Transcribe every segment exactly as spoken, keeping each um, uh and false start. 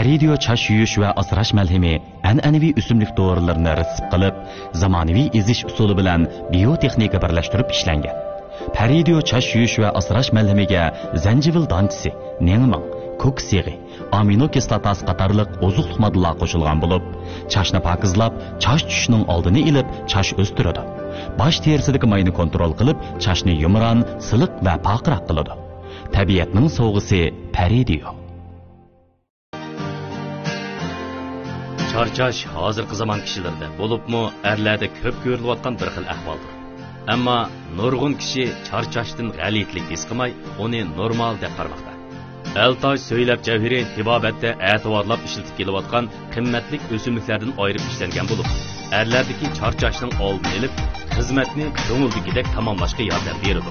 پەرىدىيو چاچ يۇيۇش ۋە ئاسراش مەلھىمى ئەنئەنىۋى ئۆسۈملۈك دورىلىرىنى رېتسېپ قىلىپ، زامانىۋى ئېزىش ئۇسۇلى بىلەن بىيوتېخنىكا بىرلەشتۈرۈپ ئىشلەنگەن. پەرىدىيو چاچ يۇيۇش ۋە ئاسراش مەلھىمىگە زەنجىۋىل دانچىسى، نېڭىمىڭ، كوكۇس يېغى، ئامىنو كىسلاتاسى قاتارلىق ئوزۇقلۇق ماددىلار قوشۇلغان بولۇپ، چاچنى پاكىزلاپ، چاچ چۈشۈشنىڭ ئالدىنى ئېلىپ، چاچ ئۆستۈرىدۇ. باش تېرىسىدىكى ماينى كونترول قىلىپ، چاچنى يۇمران، سىلىق ۋە پارقىراق قىلىدۇ. تەبىئەتنىڭ سوۋغىسى پەرىدىيو. چارچاش ھازىرقى زامان كىشىلىرىدە، بولۇپمۇ ئەرلەردە كۆپ كۆرۈلۈۋاتقان بىر خىل ئەھۋالدۇر. ئەمما نۇرغۇن كىشى چارچاشتىن غەلىتىلىك ھېس قىلماي، ئۇنى نورمال دەپ قارىماقتا. ئەلتاج سۆيلەپ جەۋھىرى تېبابەتتە ئەتىۋارلاپ ئىشلىتىپ كېلىۋاتقان قىممەتلىك ئۆسۈملۈكلەردىن ئايرىپ ئىشلەنگەن بولۇپ، ئەرلەردىكى چارچاشنىڭ ئالدىنى ئېلىپ، خىزمەتنى كۆڭۈلدىكىدەك تاماملاشقا ياردەم بېرىدۇ.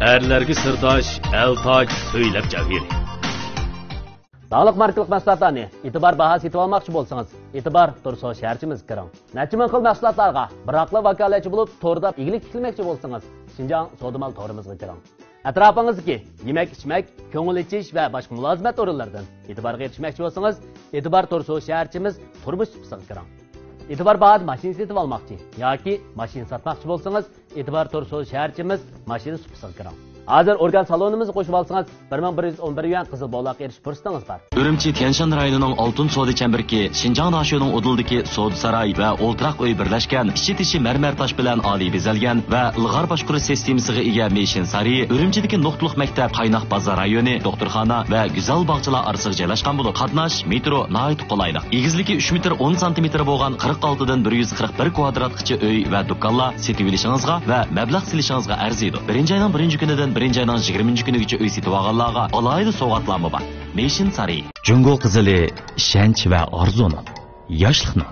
ئەرلەرگە سىرداش ئەلتاج سۆيلەپ جەۋھىرى. داڭلىق ماركىلىق مەھسۇلاتلارنى ئېتىبار باھا سېتىۋالماقچى بولسىڭىز، ئېتىبار تۇرسۇ شەھەرچىمىزگە كىرىڭ. نەچچە مىڭ خىل مەھسۇلاتلارغا بىراقلا ۋاكالەتچى بولۇپ، توردا ئىگىلىك تىكلىمەكچى بولسىڭىز، شىنجاڭ سودا مال تورىمىزغا كىرىڭ. ئەتراپىڭىزدىكى يېمەك-ئىچمەك، كۆڭۈل ئېچىش ۋە باشقا مۇلازىمەت ئورۇنلىرىدىن ئېتىبارغا ئېرىشمەكچى بولسىڭىز، ئېتىبار تۇرسۇ شەھەرچىمىز تۇرمۇش سۇپىسىغا كىرىڭ. ئېتىبار باھادا ماشىنا سېتىۋالماقچى ياكى ماشىنا ساتماقچى بولسىڭىز، ئېتىبار تۇرسۇ شەھەرچىمىز ماشىنا سۇپىسىغا كىرىڭ. ھازىر ئورگان سالونىمىزغا قوشۇۋالسىڭىز، بىر مىڭ بىر يۈز ئون بىر يۈەن قىزىل بولاققا ئېرىشىش پۇرسىتىڭىز بار. ئۈرۈمچى تيەنشان رايونىنىڭ ئالتۇن سودا چەمبىرىكى، شىنجاڭ داشۆنىڭ ئۇدۇلىدىكى سودا ساراي ۋە ئولتۇراق ئۆي بىرلەشكەن، ئىچى تېشى مەرمەر تاش بىلەن ئالىي بېزەلگەن ۋە ئىلغار باشقۇرۇش سىستېمىسىغا ئىگە مېشىن سارىيى، ئۈرۈمچىدىكى نۇقتىلىق مەكتەپ، قايناق بازار رايونى، دوختۇرخانا ۋە گۈزەل باغچىلار ئارىسىغا جايلاشقان بولۇپ، قاتناش مېترو ناھايىتى قولايلىق. ئېگىزلىكى ئۈچ مېتىر ئون سانتىمېتىر بولغان قىرىق ئالتىدىن بىر يۈز قىرىق بىر كۋادراتقىچە ئۆي ۋە دۇكانلار سېتىۋېلىشىڭىزغا ۋە مەبلەغ سېلىشىڭىزغا ئەرزىيدۇ. بىرىنچى ئاينىڭ بىرىنچى كۈنىدىن بىرىنچى ئاينىڭ يىگىرمىنچى كۈنىگىچە ئۆي سېتىۋالغانلارغا ئالاھىدە سوۋغاتلارمۇ بار. مېشىن سارىيى. جۇڭگو قىزىلى، ئىشەنچ ۋە ئارزۇنىڭ، ياشلىقنىڭ،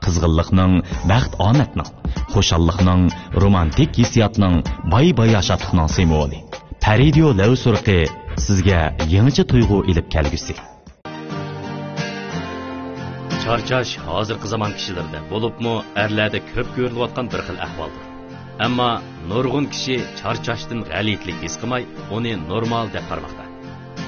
قىزغىنلىقنىڭ، بەخت-ئامەتنىڭ، خۇشاللىقنىڭ، رومانتىك ھېسسىياتنىڭ، باي-باياشاتلىقنىڭ سىمۋولى. پەرىدىيو لەۋ سۇرىقى، سىزگە يېڭىچە تۇيغۇ ئېلىپ كەلگۈسى. چارچاش ھازىرقى زامان كىشىلىرىدە، بولۇپمۇ ئەرلەردە كۆپ كۆرۈلۈۋاتقان بىر خىل ئەھۋالدۇر. ئەمما نۇرغۇن كىشى چارچاشتىن غەلىتىلىك ھېس قىلماي، ئۇنى نورمال دەپ قارىماقتا.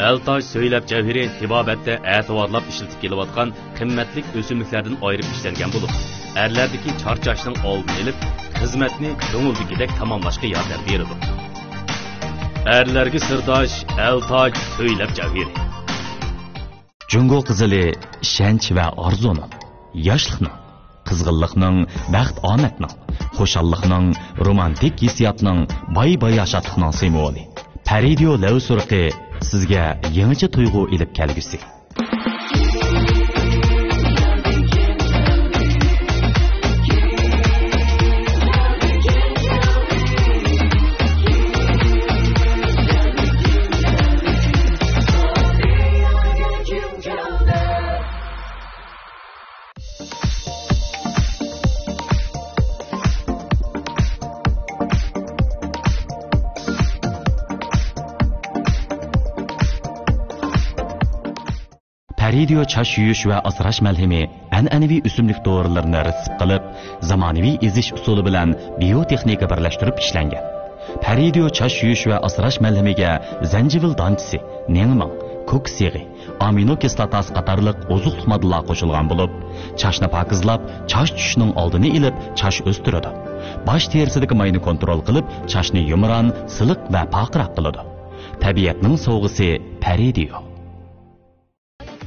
ئەلتاج سۆيلەپ جەۋھىرى تېبابەتتە ئەتىۋارلاپ ئىشلىتىپ كېلىۋاتقان قىممەتلىك ئۆسۈملۈكلەردىن ئايرىپ ئىشلەنگەن بولۇپ، ئەرلەردىكى چارچاشنىڭ ئالدىنى ئېلىپ، خىزمەتنى كۆڭۈلدىكىدەك تاماملاشقا ياردەم بېرىدۇ. ئەرلەرگە سىرداش ئەلتاج سۆيلەپ جەۋھىرى. جۇڭگو قىزىلى، ئىشەنچ ۋە ئارزۇنىڭ، ياشلىقنىڭ، قىزغىنلىقنىڭ، بەخت-ئامەتنىڭ، خۇشاللىقنىڭ، رومانتىك ھېسسىياتنىڭ، باي-باياشاتلىقنىڭ سىمۋولى. پەرىدىيو لەۋ سۇرىقى، سىزگە يېڭىچە تۇيغۇ ئېلىپ كەلگۈسى. پەرىدىيو چاچ يۇيۇش ۋە ئاسراش مەلھىمى ئەنئەنىۋى ئۆسۈملۈك دورىلىرىنى رېتسېپ قىلىپ، زامانىۋى ئېزىش ئۇسۇلى بىلەن بىيوتېخنىكا بىرلەشتۈرۈپ ئىشلەنگەن. پەرىدىيو چاچ يۇيۇش ۋە ئاسراش مەلھىمىگە زەنجىۋىل دانچىسى، نېڭىمىڭ، كوكۇس يېغى، ئامىنو كىسلاتاسى قاتارلىق ئوزۇقلۇق ماددىلار قوشۇلغان بولۇپ، چاچنى پاكىزلاپ، چاچ چۈشۈشنىڭ ئالدىنى ئېلىپ، چاچ ئۆستۈرىدۇ. باش تېرىسىدىكى ماينى كونترول قىلىپ، چاچنى يۇمران، سىلىق ۋە پارقىراق قىلىدۇ. تەبىئەتنىڭ سوۋغىسى پەرىدىيو.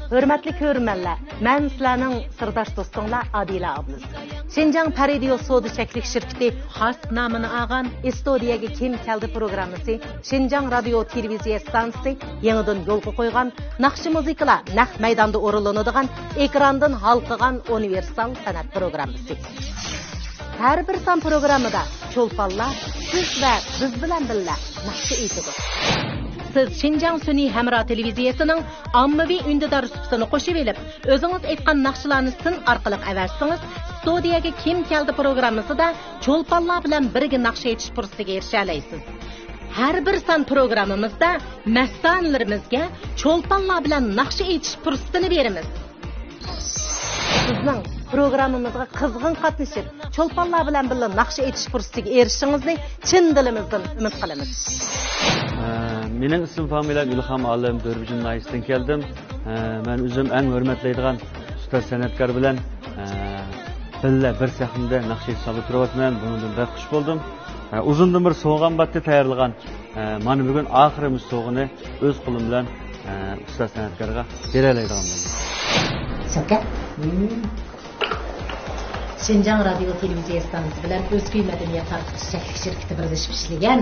ھۆرمەتلىك كۆرۈرمەنلەر، مەن سىلەرنىڭ سىرداش دوستۇڭلار ئادىلە ئابلىز. شىنجاڭ پەرىدىيو سودا چەكلىك شىركىتى خاس نامىنى ئالغان ئىستودىيەگە كىم كەلدى پروگراممىسى، شىنجاڭ رادىيو تېلېۋىزىيە ئىستانسىسى يېڭىدىن يولغا قويغان ناخشا مۇزىكىلار نەق مەيداندا ئورۇنلىنىدىغان ئېكراندىن ھالقىغان ئۇنىۋېرسال سەنئەت پروگراممىسى. ھەر بىر سان پروگراممىدا چولپانلار سىز ۋە بىز بىلەن بىللە ناخشا ئېيتىدۇ. سىز شىنجاڭ سۈنئىي ھەمراھ تېلېۋىزىيەسىنىڭ ئاممىۋى ئۈندىدار سۇپىسىنى قوشۇۋېلىپ، ئۆزىڭىز ئېيتقان ناخشىلارنى سىن ئارقىلىق ئەۋەتسىڭىز، ئىستۇدىيەگە كىم كەلدى پروگراممىسىدا چولپانلار بىلەن بىرگە ناخشا ئېيتىش پۇرسىتىگە ئېرىشەلەيسىز. ھەر بىر سان پروگراممىمىزدا مەستانىلىرىمىزگە چولپانلار بىلەن ناخشا ئېيتىش پۇرسىتىنى بېرىمىز. بىزنىڭ پروگراممىمىزغا قىزغىن قاتنىشىپ، چولپانلار بىلەن بىللە ناخشا ئېيتىش پۇرسىتىگە ئېرىشىشىڭىزنى چىن دىلىمىزدىن ئۈمىد قىلىمىز. ئە، مېنىڭ ئىسىم فامىلەم ئىلھام ئالىم، دۆربىجىن ناھىيەسىدىن كەلدىم. ئە، مەن ئۆزۈم ئەڭ ھۆرمەتلەيدىغان ئۇستاز سەنئەتكار بىلەن، ئە، بىللە بىر سەھنىدە ناخشا ئېيتىشقا تۇرۇۋاتىمەن. بۇنىڭدىن بەك خۇش بولدۇم. ئە، ئۇزۇندىن بىر سوغام باتتى تەييارلىغان. ئە، مانا بۈگۈن ئاخىرى مۇشۇ سوغىنى ئۆز قولۇم بىلەن، ئە، ئۇستاز سەنئەتكارغا بېرەلەيدىغان بولدۇم. شەۋكەت. شىنجاڭ رادىيو تېلېۋىزىيە ئىستانسىسى بىلەن ئۆزكۈي مەدەنىيەت تارقىتىش چەكلىك شىركىتى بىرلىشىپ ئىشلىگەن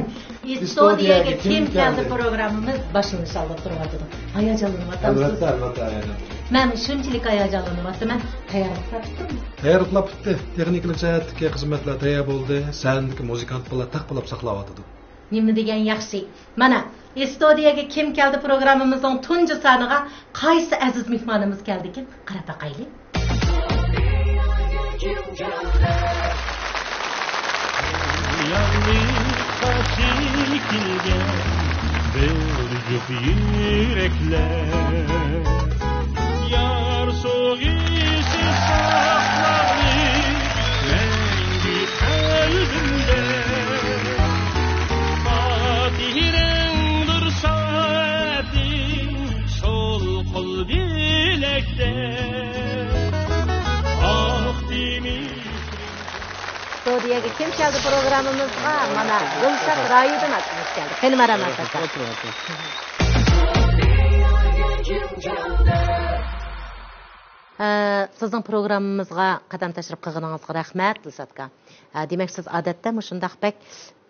ئىستودىيەگە كىم كەلدى پروگراممىمىز باشلىنىش ئالدىدا تۇرۇۋاتىدۇ. ھاياجانلىنىۋاتامسىز؟ ئەلۋەتتە، ئەلۋەتتە، ھاياجان. مەن شۇنچىلىك ھاياجانلىنىۋاتىمەن. تەييارلىقلار پۈتتىمۇ؟ تەييارلىقلار پۈتتى. تېخنىكىلىق جەھەتتىكى خىزمەتلەر تەييار بولدى. سەھنىدىكى مۇزىكانت بالىلار تەققىلاپ ساقلاۋاتىدۇ. نېمە دېگەن ياخشى. مانا، ئىستودىيەگە كىم كەلدى پروگراممىمىزنىڭ تۇنجى سانىغا قايسى ئەزىز مېھمانىمىز كەلدىكىن؟ قاراپ باقايلى. يالغۇزلۇققا چېكىلگەن بىر جۈپ يۈرەكلەر. يار سوغىسى ساقلارلى مەڭگۈ قەلبىمدە. خاتىرەڭدۇر سائەتىم سول قول بىلەكتە. ئاق دېمىش. ستۇدىيەگە كىم كەلدى پروگراممىمىزغا؟ مانا، گۈلشات رايىدىن ئاكىمىز كەلدى. قېنى، ماراما ئاكا. ئولتۇرۇڭ، ئولتۇرۇڭ. ئە، سىزنىڭ پروگراممىمىزغا قەدەم تەشرىپ قىلغىنىڭىزغا رەھمەت، گۈلشات ئاكا. ئە، دېمەك، سىز ئادەتتە مۇشۇنداق بەك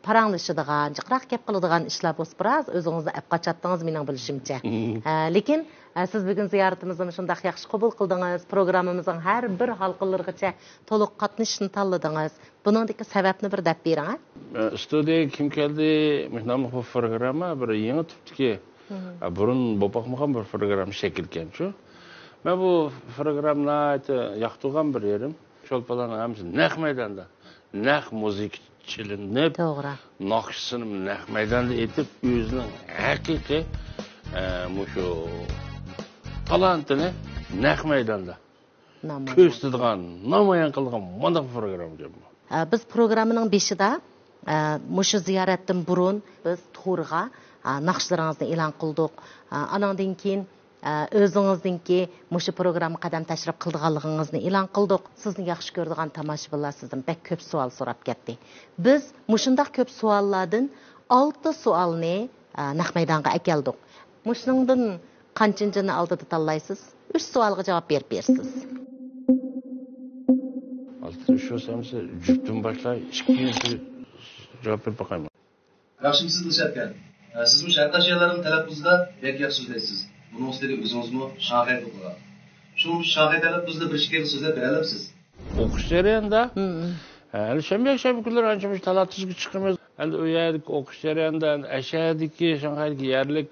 پاراڭلىشىدىغان، جىقراق گەپ قىلىدىغان ئىشلار بولسا بىراز ئۆزىڭىزنى ئەپ قاچاتتىڭىز، مېنىڭ بىلىشىمچە. مم. ئە، لېكىن، ئە، سىز بۈگۈن زىيارىتىمىزنى مۇشۇنداق ياخشى قوبۇل قىلدىڭىز، پروگراممىمىزنىڭ ھەر بىر ھالقىلىرىغىچە تولۇق قاتنىشىشنى تاللىدىڭىز. بۇنىڭدىكى سەۋەبنى بىر دەپ بېرىڭ، ھە؟ ئە، ستۇدىيەگە كىم كەلدى؟ مۇشۇ ناملىق بۇ پروگرامما بىر يېڭى تىپتىكى، مم. ئە، بۇرۇن بولۇپ باقمىغان بىر پروگرامما شەكىلكەنچۇ. مەن بۇ پروگراممىنى ناھايىتى ياقتۇرغان بىر يېرىم، شولپانلارنىڭ ھەممىسى نەق مەيداندا. نەق مۇزىكا چېلىنىپ، توغرا. ناخشىسىنى نەق مەيداندا ئېيتىپ، ئۆزىنىڭ ھەقىقىي، ئە، مۇشۇ تالانتىنى نەق مەيداندا نامايان. كۆرسىتىدىغان، نامايان قىلىدىغان مۇنداق پروگرامما ئىكەن بۇ. ئە، بىز پروگراممىنىڭ بېشىدا، ئە، مۇشۇ زىيارەتتىن بۇرۇن بىز تورغا، ئە، ناخشىلىرىڭىزنى ئېلان قىلدۇق. ئە، ئانىڭدىن كېيىن ئە، ئۆزىڭىزنىڭكى مۇشۇ پروگراممىغا قەدەم تەشرىپ قىلىدىغانلىقىڭىزنى ئېلان قىلدۇق. سىزنى ياخشى كۆرىدىغان تاماشىبىنلار سىزدىن بەك كۆپ سوئال سوراپ كەتتى. بىز مۇشۇنداق كۆپ سوئاللاردىن ئالتە سوئالنى، ئە، نەق مەيدانغا ئەكەلدۇق. مۇشۇنىڭدىن قانچىنچىنى ئالدىدا تاللايسىز؟ ئۈچ سوئالغا جاۋاب بېرىپ بېرىسىز. ئالتىدىن ئۈچ بولسا، ھەممىسى جۈپتىن باشلاي، ئىككىنچى جاۋاب بېرىپ باقايمەن. ياخشىمۇسىز دىلشاتكەن؟ ئە، سىزمۇ شەرقىي ئاسىيالارنىڭ تەلەپپۇزىدا بەك ياخشى سۆزلەيسىز. بۇنىڭ ئۈستىگە ئۆزىڭىزمۇ شاڭخەيدە ئوقۇغان. شۇ شاڭخەي تەلەپپۇزىدا بىر ئىككى خىل سۆزلەپ بېرەلەمسىز؟ ئوقۇش جەريانىدا، مم. ئە، شەنبە، يەكشەنبە كۈنلىرى ئانچە-مۇنچە تالانتىشىشقا چىقىمىز. ئەمدى ئۇ يەردىكى ئوقۇش جەريانىدا ئەشەدىكى، شاڭخەيدىكى يەرلىك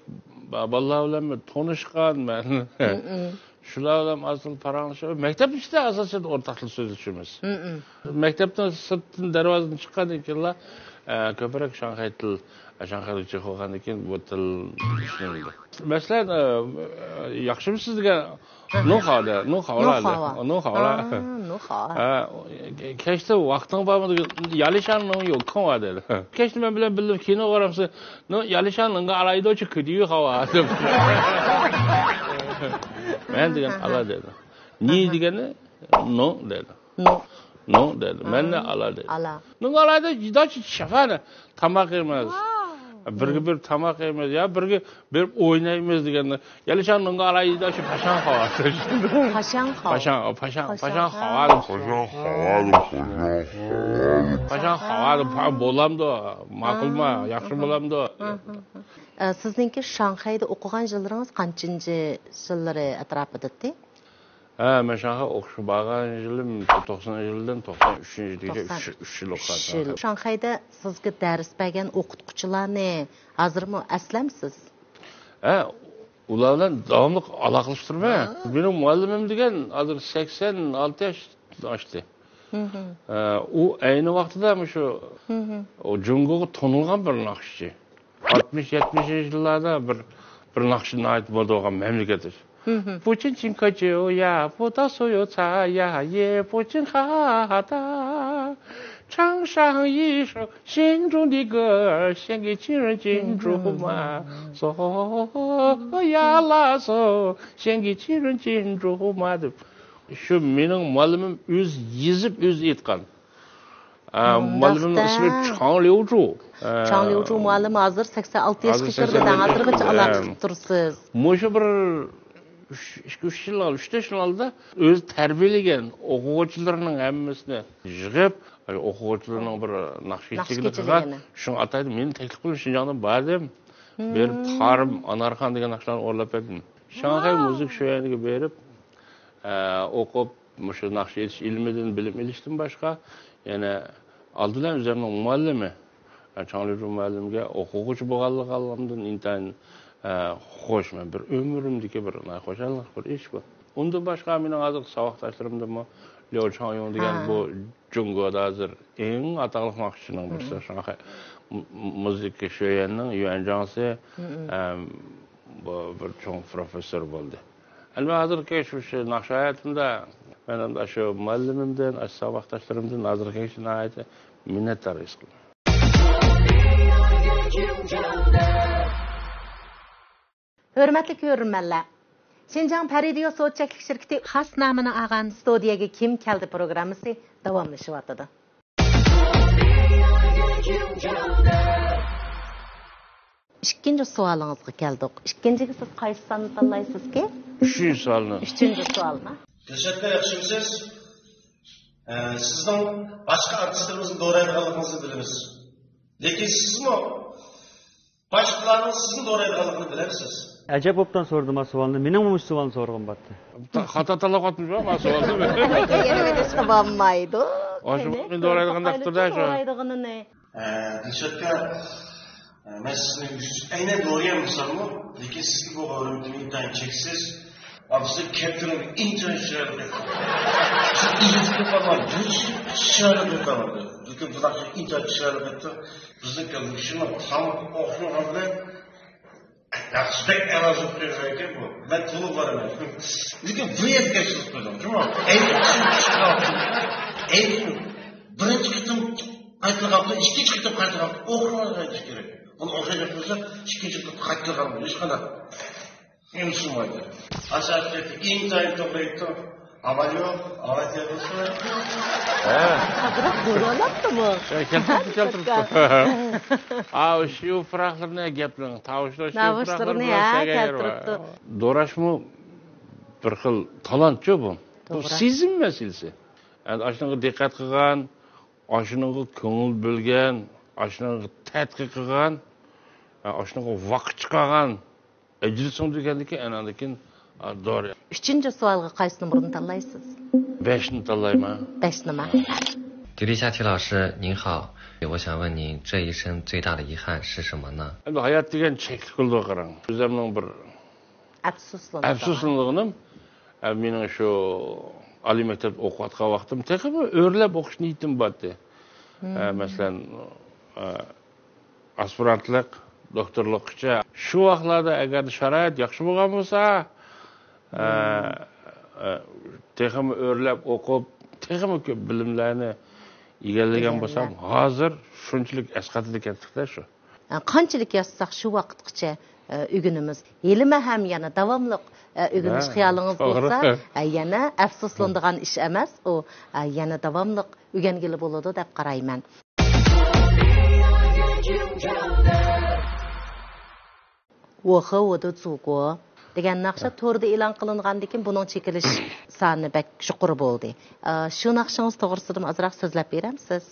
با-، بالىلار بىلەن بىر تونۇشقان مەن. مم. شۇلار بىلەن ئاز تولا پاراڭلىشىپ، مەكتەپ ئىچىدە ئاساسەن ئورتاق تىل سۆزلىشىمىز. مم. مەكتەپنىڭ سىرتىدىن، دەرۋازىدىن چىققاندىن كېيىنلا، ئە، كۆپرەك شاڭخەي تىل، شاڭخەيلىك چىقىۋالغاندىن كېيىن بۇ تىل ئىشلىنىدۇ. مەسىلەن، ئە، ياخشىمۇسىز دېگەن، نوخاۋا دە، نوخاۋا. نوخاۋا. نوخاۋا. ئا، نوخاۋا. ئە، كەچتە ۋاقتىڭ بارمۇ دېگەن، يالىشاڭ نوڭ يوكاڭ ۋا دەيدۇ. كەچتە مەن بىلەن بىللە كىنو قارامسىز، نو، يالىشاڭ نوڭغا ئالايدۇ چۈ كۈدۈ خاۋا دەپ. مەن دېگەن ئالا دەيدۇ. نى دېگەننى نوڭ دەيدۇ. نوڭ. نوڭ دەيدۇ. مەننى ئالا دەيدۇ. ئالا. نوڭغا ئالايدۇ، جىدا چىچ شەفەنە. تاماق يەيمىز. ۋاو. بىرگە بىر تاماق يەيمىز. يا بىرگە بېرىپ ئوينايمىز دېگەندە، يەلىشان نوڭغا ئالايدا شۇ پاشاڭ خاۋا. پاشاڭ خاۋا. پاشاڭ، پاشاڭ، پاشاڭ خاۋا. پاشاڭ خاۋا. پاشاڭ خاۋا. بولامدۇ؟ ماقۇلما؟ ھا، ياخشى ھا. بولامدۇ؟ ھا، ھا، ھا. ئە، سىزنىڭكى شاڭخەيدە ئوقۇغان يىللىرىڭىز قانچىنچى يىللىرى ئەتراپىدا ئىدى؟ ھە، مەن شاڭخەي ئوقۇشقا بارغان يىلىم توقسان يىلدىن توقسان ئۈچىنچى يىلگىچە توقسان ئۈچ، ئۈچ يىل ئوقۇغان. ئۈچ يىل. شاڭخەيدە سىزگە دەرس بەرگەن ئوقۇتقۇچىلارنى ھازىرمۇ ئەسلەمسىز؟ ھە، ئۇلار بىلەن داۋاملىق ئالاقىلىشىپ تۇرىمەن. ھە. مېنىڭ مۇئەللىمىم دېگەن ھازىر سەكسەن ئالتە ياش ئاشتى. مھم. ئە، ئۇ ئەينى ۋاقتىدا مۇشۇ، مھم، ئۇ جۇڭگوغا تونۇلغان بىر ناخشىچى. ئاتمىش، يەتمىشىنچى يىللاردا بىر، بىر ناخشا ناھايىتى مودا بولغان مەملىكەت ئىچى. مھم. پۇچىن چىن كاچيو يا، پۇتا سويو چا يا، يې پۇچىن خا تا. 长山一声，心中的歌，献给亲人金竹马。嗦呀啦嗦，献给亲人金竹马 deb. Shu mening muallimim o'zi yozib, o'zi aytgan. ئە، مۇئەللىمنىڭ ئىسمى چاڭ ليۇجۇ. ئە، چاڭ ليۇجۇ مۇئەللىم ھازىر سەكسەن ئالتە ياشقا كىردى، ھازىرغىچە ئالاقە قىلىپ تۇرسىز. مۇشۇ بىر ئۈچ، ئىككى، ئۈچ يىل، ئۈچ، تۆت يىل ئالدىدا ئۆزى تەربىيەلىگەن ئوقۇغۇچىلىرىنىڭ ھەممىسىنى يىغىپ، ئوقۇغۇچىلىرىنىڭ بىر ناخشا كېچىلىكىنى قىلغان. شۇڭا ئاتايدۇ، مېنى تەكلىپ قىلىپ شىنجاڭدىن بار دېدىم. بېرىپ تارىم، ئانارخان دېگەن ناخشىلارنى ئورۇنلاپ بەردىم. شاڭخەي مۇزىكا شۆيەنىگە بېرىپ، ئە، ئوقۇپ، مۇشۇ ناخشا ئېيتىش ئىلمىدىن بىلىم ئېلىشتىن باشقا، يەنە ئالدىدا ئۆزۈمنىڭ مۇئەللىمى، چاڭ ليۇجۇ مۇئەللىمگە ئوقۇغۇچى بولغانلىقىمدىن ئىنتايىن، ئە، خۇش. مەن بىر ئۆمرۈمدىكى بىر ناخۇشاللىق بىر ئىش بۇ. ئۇندىن باشقا مېنىڭ ھازىرقى ساۋاقداشلىرىمدىمۇ ليۇ چاڭيۇڭ دېگەن بۇ جۇڭگودا ھازىر ئەڭ ئاتاقلىق ناخشىچىنىڭ بىرسى، شاڭخەي مۇ-، مۇزىكا شۆيەننىڭ يۈەنجاڭسى، ئەم، بۇ بىر چوڭ پروفېسسور بولدى. ئەمما ھازىرقى شۇ، شۇ ناخشا ھاياتىمدا مەن ئاشۇ مۇئەللىمىمدىن، ئاشۇ ساۋاقداشلىرىمدىن ھازىرقى ناھايىتى مىننەتدار ھېس قىلىمەن. ھۆرمەتلىك كۆرۈرمەنلەر، شىنجاڭ پەرىدىيو سودا چەكلىك شىركىتى خاس نامىنى ئالغان ستۇدىيەگە كىم كەلدى پروگراممىسى داۋاملىشىۋاتىدۇ. ئىككىنچى سوئالىڭىزغا كەلدۇق. ئىككىنچىگە سىز قايسى ساننى تاللايسىزكى؟ ئۈچىنچى سوئالنى. ئۈچىنچى سوئالنى. دىلشاتكا، ياخشىمۇسىز؟ ئە، سىزنىڭ باشقا ئارتىسلىرىمىزنى دورايدىغانلىقىڭىزنى بىلىمىز. لېكىن سىزمۇ باشقىلارنىڭ سىزنى دورايدىغانلىقىنى بىلەمسىز؟ ئەجەب بوپتان سورىدىم ھا سوئالنى. مېنىڭمۇ مۇشۇ سوئالنى سورىغۇم بارتى. تا-، خاتا تاللاپ قويۇپتىمىز ھا سوئالنى. يەنە بېرىشقا بولمايدۇ. ئاشۇ مېنى دورايدىغاندەك قىپتۇ-دە شۇ. دورايدىغىنىنى. ئە، دىلشاتكا، ئە، مەن سىزنى ئەينەن دورايالمىساممۇ، لېكىن سىزگە بولغان ھۆرمىتىم ئىنتايىن چەكسىز. ئا، بىزنىڭ كەپتىرىمىز ئىنتايىن چىرايلىق ئىدى. بىز ئىزدىن قالغان، بىز چىرايلىق ئىدى. لېكىن بۇنداق ئىنتايىن چىرايلىق ئىدى. بىزنىڭ كەپتىرىمىز شۇنداق تام ئوخشىغان بىلەن ناخشىسى بەك ئەلا بولۇپ قويغان ئىكەن بۇ. مەن تونۇپ بارىمەن. لېكىن بۇ يەردە كەچۈرۈپ قويدۇم. جۇمۇ. ئەينى چىقىپ، ئەينى بىرىنچى قېتىم قايتىلىغان، ئىككىنچى قېتىم قايتىلىغان. ئوخشىماي قېلىش كېرەك. بۇنى ئوخشاش قىلسا، ئىككىنچى قېتىم قايتىلىغان. ھېچقانداق ئېلىشمايدۇ. ئاساسىي ئىنتايىن توغرا ئېيتتىڭ. ئامال يوق، ئاۋاتى بولسا. ھە. قاتراق دورىلاپتىمۇ؟ ھە، كەلتۈرۈپتۇ، كەلتۈرۈپتۇ. ئا، شۇ پۇراقلىرىنى گەپنىڭ، تاۋۇشلار شۇ پۇراقلىرىنى، ھە، كەلتۈرۈپتۇ. دوراشمۇ بىر خىل تالانتچۇ بۇ. بۇ سېزىم مەسىلىسى. ئەمدى ئاشۇنىڭغا دىققەت قىلغان، ئاشۇنىڭغا كۆڭۈل بۆلگەن، ئاشۇنىڭغا تەتقىق قىلغان، ئاشۇنىڭغا ۋاقىت چىقارغان، ئەجىر سۇندۇرغاندىن كېيىن، ئاندىن كېيىن، ئا، دورا. ئۈچىنچى سوئالغا قايسى نومۇرنى تاللايسىز؟ بەشنى تاللايمەن. بەش نومۇر. 迪丽夏提老师，您好，我想问您这一生最大的遗憾是什么呢？ ئەمدى ھايات دېگەن چەكلىك بولىدۇ، قاراڭ. ئۆزۈمنىڭ بىر ئەپسۇسلىنىدىغان. ئەپسۇسلىنىدىغىنىم، ئە، مېنىڭ شۇ ئالىي مەكتەپتە ئوقۇۋاتقان ۋاقتىم تېخىمۇ ئۆرلەپ ئوقۇش نىيىتىم بارتى. ئە، مەسىلەن، ئە، ئاسپىرانتلىق، دوكتورلۇققىچە. شۇ ۋاقىتلاردا ئەگەر شارائىت ياخشى بولغان بولسا، ئە، ئە، تېخىمۇ ئۆرلەپ ئوقۇپ، تېخىمۇ كۆپ بىلىملەرنى ئىگىلىگەن بولسام، ھازىر شۇنچىلىك ئەسقاتىدىكەنتۇق-دە شۇ. قانچىلىك يازساق شۇ ۋاقىتقىچە، ئە، ئۆگىنىمىز. ھېلىمۇ ھەم يەنە داۋاملىق، ئە، ئۆگىنىش خىيالىڭىز بولسا، ئە، يەنە ئەپسۇسلىنىدىغان ئىش ئەمەس ئۇ، ئە، يەنە داۋاملىق ئۆگەنگىلى بولىدۇ دەپ قارايمەن. 我和我的祖国 دېگەن ناخشا توردا ئېلان قىلىنغاندىن كېيىن بۇنىڭ چېكىلىش سانى بەك يۇقىرى بولدى. ئە، شۇ ناخشىڭىز توغرىسىدىمۇ ئازراق سۆزلەپ بېرەمسىز؟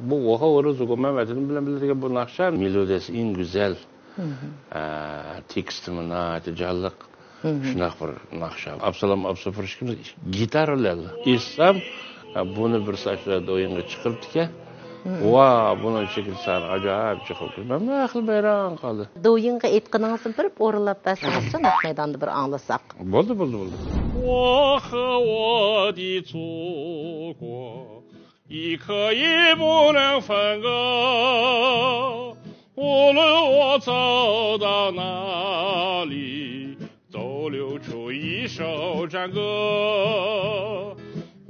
بۇ 我和我的祖国، مەن ۋەتىنىم بىلەن بىللە دېگەن بۇ ناخشا مېلودىيەسى ئەڭ گۈزەل، ئە، تېكىستىمۇ ناھايىتى جانلىق، شۇنداق بىر ناخشا. ئابسالام ئابسۇپۇر ئىككىمىز گىتارا بىلەن ئېيتسام، ئە، بۇنى بىرسى ئاشۇ دويىڭغا چىقىرىپتىكەن. ۋا، بۇنىڭ چېكىلىش سانى ئاجايىپ چوقۇم. مەن خېلى ھەيران قالدىم. دويىڭغا ئېيتقىنىڭىزنى بېرىپ ئورۇنلاپ بەرسىڭىزچۇ، نەق مەيداندا بىر ئاڭلىساق. بولدى، بولدى، بولدى. 我和我的祖国，一刻也不能分割。无论我走到哪里，都流出一首战歌。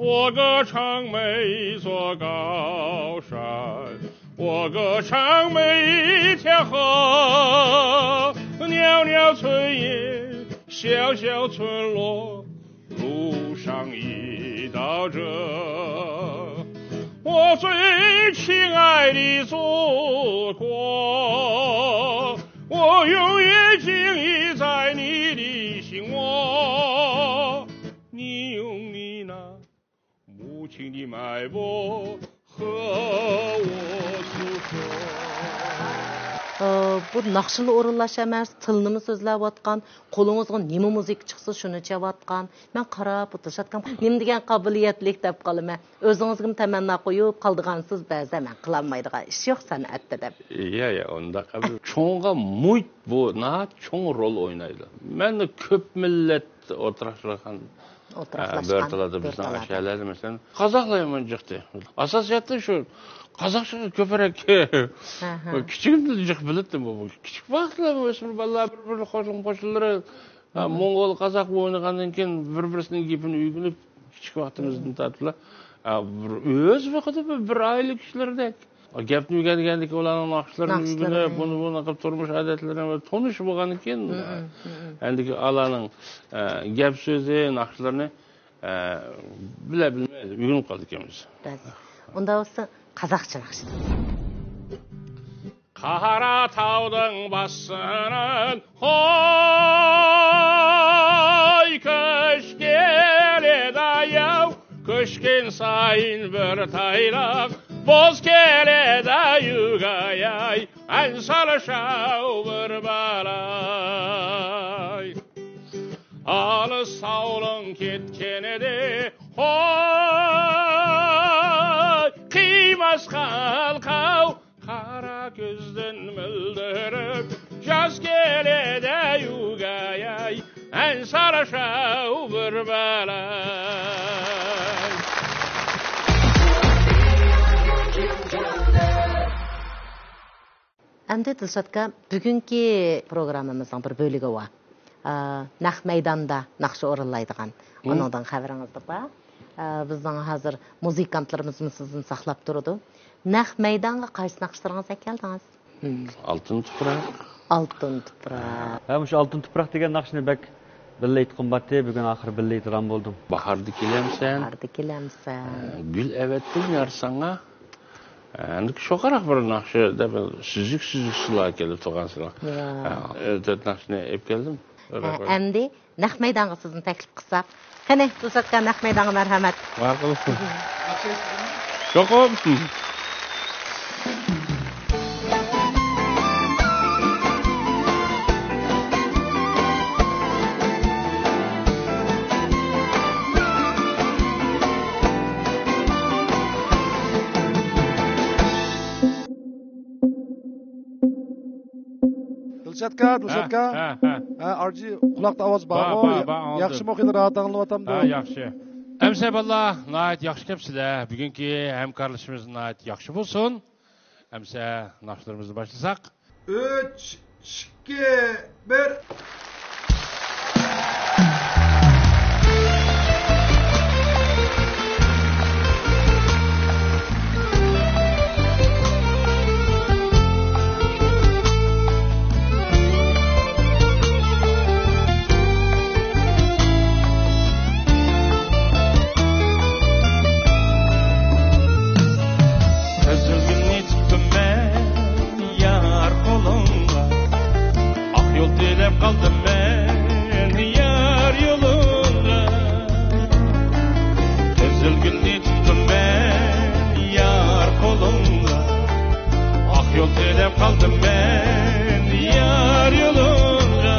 我歌唱每座高山，我歌唱每条河，袅袅炊烟，小小村落，路上已到这。我最亲爱的祖国，我永远敬意在你的心窝。你用你那母亲的脉搏和我诉说。ئى، بۇ ناخشىلا ئورۇنلاش ئەمەس، تىلنىمۇ سۆزلەۋاتقان، قولىڭىزغا نېمە مۇزىكا چىقسا، شۇنى چېلىۋاتقان. مەن قاراپ ئولتۇرسام، نېمە دېگەن قابىلىيەتلىك دەپ قالىمەن. ئۆزىڭىزگىمۇ تەمەننا قويۇپ قالىدىغانسىز، بەزىدە مەن قىلالمايدىغان ئىش يوق سەنئەتتە دەپ. يا، يا، ئۇنداق ئەمەس. چوڭغا مۇھىت بۇ ناھايىتى چوڭ رول ئوينايدۇ. مەن كۆپ مىللەت ئولتۇراقلاشقان، ئولتۇراقلاشقان، ئە، بىر تالادا بىزنىڭ بىر تالادا. شەھەرلەردە، مەسىلەن، قازاقلار يامان جىقتى. ئاساسىيەتتە شۇ قازاقچىغا كۆپرەك ھە، ھە. كىچىكىمدىن جىق بىلەتتىم بۇ. بۇ كىچىك ۋاقىتلار ئۆسمۈر بالىلار بىر-بىرىنى قوشۇن قوشنىلىرى، ھە، موڭغۇل، قازاق ئوينىغاندىن كېيىن بىر-بىرسىنىڭ گېپىنى ئۆگىنىپ، كىچىك ۋاقتىمىزدىن تارتىپلا، ھە، بىر ئۆز ۋاقتىدا بىر، بىر ئائىلە كىشىلىرىدەك. گەپنى ئۆگەنگەندىن كېيىن ئۇلارنىڭ ناخشىلىرىنى ئۆگىنىپ، بۇنى، بۇنى قىلىپ تۇرمۇش ئادەتلىرىنى ۋە تونۇش بولغاندىن كېيىن، ئەندىكى ئۇلارنىڭ، ئە، گەپ سۆزى، ناخشىلىرىنى، ئە، بىلە بىلمەي ئۆگىنىپ قالىدىكەنمىز. راست. ئۇنداق بولسا، قازاقچە ناخشا. قارا تاغنىڭ باشىدىن قوي كۆچۈپ كېلىدۇ ياۋ، كۆچكەن سايىن بىر تايلاق بوز كېلىدۇ يۈگەي، ئەنسىرىشىۋ بىر بالاي. ئالىس تاغنىڭ كەتكىنىدە قوي قىيماس قالقاۋ، قارا كۆزدىن مىلدىرىپ ياش كېلىدۇ يۈگەي، ئەنسىرىشىۋ بىر بالاي. ئەمدى دىلشات ئاكا، بۈگۈنكى پروگراممىمىزنىڭ بىر بۆلۈگى بار. ئا، نەق مەيداندا ناخشا ئورۇنلايدىغان. مم. ئۇنىڭدىن خەۋىرىڭىز بار. ئا، بىزنىڭ ھازىر مۇزىكانتلىرىمىزمۇ سىزدىن ساقلاپ تۇرىدۇ. نەق مەيدانغا قايسى ناخشىلىرىڭىزنى ئەكەلدىڭىز؟ مم. ئالتۇن تۇپراق. ئالتۇن تۇپراق. ھە، مۇشۇ ئالتۇن تۇپراق دېگەن ناخشىنى بەك بىللە ئېيتقۇم بارتى، بۈگۈن ئاخىرى بىللە ئېيتىدىغان بولدۇم. باھاردا كېلەمسەن؟ باھاردا كېلەمسەن؟ ئە، گۈل ئەۋەتتىم يار ساڭا. ئە، ئەمدى شۇ قاراق بىر ناخشا دەپ، سۈزۈك-سۈزۈك سۇلار كېلىپ تۇرغان سىلەر. يا. ئە، تۆت ناخشىنى ئېلىپ كەلدىم. ئە، ئەمدى نەق مەيدانغا سىزنى تەكلىپ قىلساق. قېنى، دىلشات ئاكا، نەق مەيدانغا مەرھەمەت. بار قىلسۇن. چوقۇم. دىلشاتكا، ھە، دىلشاتكا. ھە، ھە. ھە، ئارجى قۇلاقتا ئاۋاز بار، بارغۇ؟ بار، بار، ئاڭلىدىم. ياخشىمۇ، خېلى راھەت ئاڭلىنىۋاتامدۇ؟ ھە، ياخشى. ئەمىسە بالىلار، ناھايىتى ياخشى كەپسىلەر. بۈگۈنكى ھەمكارلىشىمىز ناھايىتى ياخشى بولسۇن. ئەمىسە ناخشىلىرىمىزنى باشلىساق. ئۈچ، ئىككى، بىر. قىزىل گۈلنى تىكتىم مەن يار قولۇڭغا، ئاق يول تىلەپ قالدىم مەن يار يولۇڭغا. قىزىل گۈلنى تىكتىم مەن يار قولۇڭغا، ئاق يول تىلەپ قالدىم مەن يار يولۇڭغا.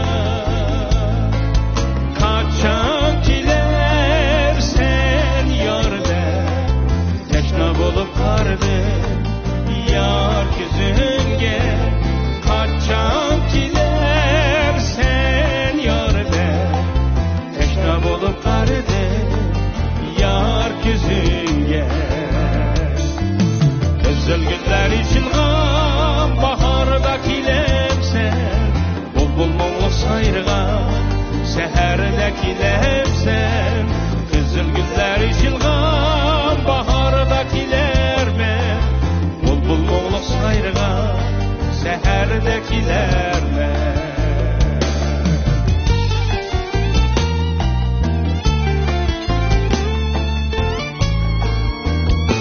قاچان كېلەرسەن يار دەپ، تەشنا بولۇپ قارىدىم يار كۆزۈڭگە. قاچان كېلەرسەن يار دەپ، تەشنا بولۇپ قارىدىم يار كۆزۈڭگە. قىزىل گۈللەر ئېچىلغان باھاردا سەھەردە كېلەرمەن.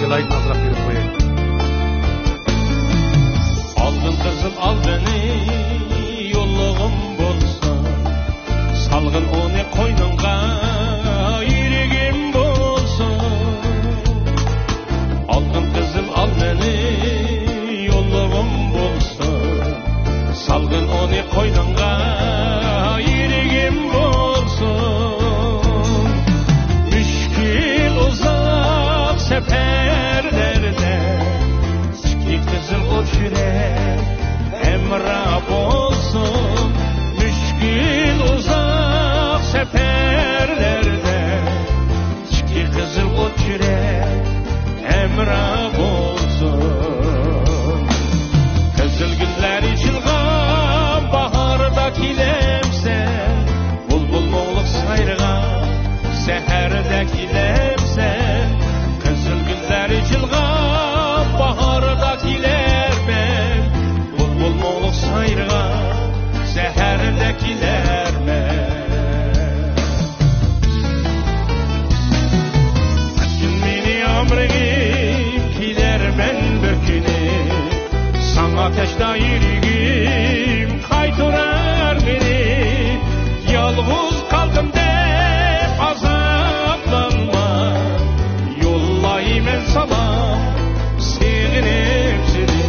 ئىلاھىم، ئازراق بېرىپ قوياي. ئالغىن قىزىل ئالمىنى يوللىغىن بولسا، سالغىن ئۇنى قوينۇڭغا، يۈرىكىم بولسا. ئالغىن قىزىل ئالمىنى يوللىغىن بولسا، سالغىن ئۇنى قوينۇڭغا، يۈرىكىم بولسا. مۈشكۈل ئۇزاق سەپەرلەردە، ئىككى قىزىل ئوت يۈرەك ھەمراھ بولسۇن. مۈشكۈل ئۇزاق سەپەرلەردە، ئىككى قىزىل ئوت يۈرەك ھەمراھ بولسۇن. قىزىل گۈللەر ئېچىلغان باھاردا كېلەمسەن، بۇلبۇل مۇڭلۇق سايرىغان سەھەردە كېلەمسەن. قىزىل گۈللەر ئېچىلغان باھاردا كېلەرمەن، بۇلبۇل مۇڭلۇق سايرىغان سەھەردە كېلەرمەن. ئەتكىن مېنى ئامرىغىم، كېلەرمەن بىر كۈنى، ساڭا تەشنا يۈرىكىم قايتۇرار مېنى. يالغۇز قالدىم دەپ ئازابلانما، يوللايمەن سالام سېغىنىپ سېنى.